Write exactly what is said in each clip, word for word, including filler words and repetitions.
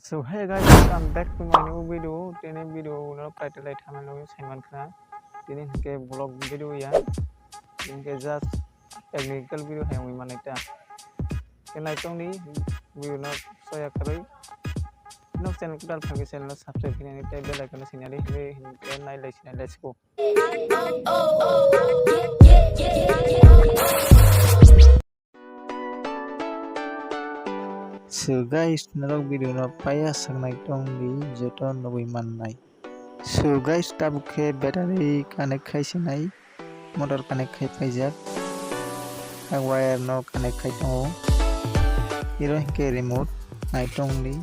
So hey guys, welcome back to my new video. Tini video no title ai thangna nugwi saiman khna. Tini hwnkhe vlog video ya. Tini hwnkhe just technical video hai wngwi manai ta. Khe naitongni video no soya karwi. Nok channel kwtal phangkhe channel no subscribe khainani tei bell icon no sinani hwnwi hwnkhe nailai sinai let's go. So guys, norok video no paya saknai tong di joto nugwi mannai. So guys, tabuk khe battery connect khai sinai, motor connect khai paijak, wire no connect khai tongo. Iro hwnkhe remote nai tong di.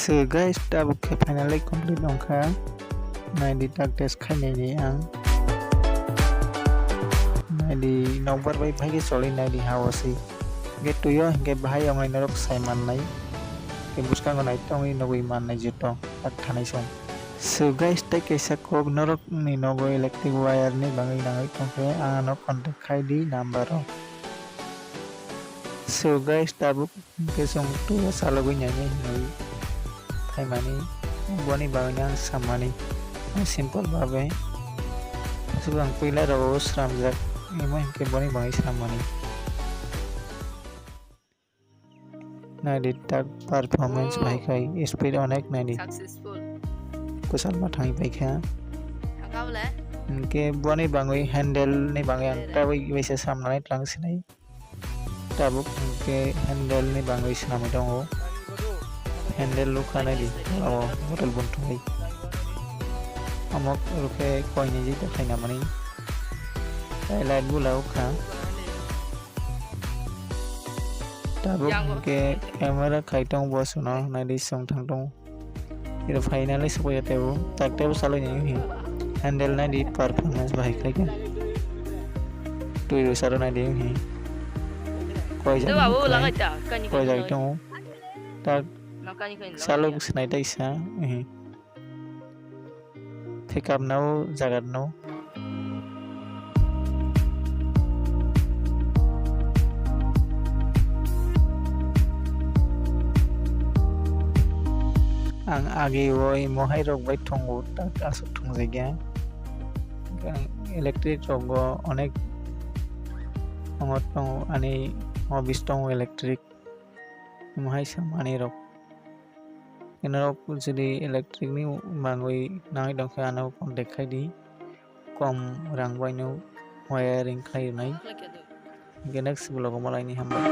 So guys, tabuk khe finally complete wngkha. Naidi tak test khainani ang. Naidi nokbar bai phai khe choli naidi ha o si. Hwnkhe twi o hwnkhe bahai wngnai norok sai mannai. Hwnkhe bwskango nai tongwi nugwi mannai joto tak thanai song. So guys, tei kaisa kok norok ni nogo electric wire ni bagwi nangwi tongkhe ang ano contact khai di number o. So guys, tabuk hwnkhe chwng twi o chalogwi nainai hinwi phaimani, boni bagwino ang sammani, simple babe. Aswk ang puila rogo swnamjak, imo hinkhe boni bagwi swnamani. Naidi tak performance bai khai, speed onek naidi. Kwchal ma thangwi paikha. Hinkhe boni bagwi handle ni bagwi ang tabuk waisa samnani tlang sinai. Tabuk hwnkhe handle ni bagwi swnamwi tongo. Handle lukha naidi, o bottle bunthumwi. Omo rwkhe koinwi jita khaina mani. Tei light bula wngkha. Tabuk hwnkhe camera khai tongo bo chwngno naidi chwng thang tongo. Iro finally sokya tebo, tak tebo salai nai hi. Handle naidi performance bahai khlai khe. Twi rwsaro naidi hi. Koi jagwi tongo. Tak salo sinai taisa hi. Pickup no jaga no. Ang agi o imo hai rok bai tongo, tak aswk thungjakya. Electric rok bo onek tongo, tongo ani hobbies tongo electric. Imo hai sa manwi rok. Norok jodi electric ni bagwi nangwi tongkhe ano contact khai di. Kom rang bai no wiring khai rwnai. Hwnkhe next vlog o malaini hambai.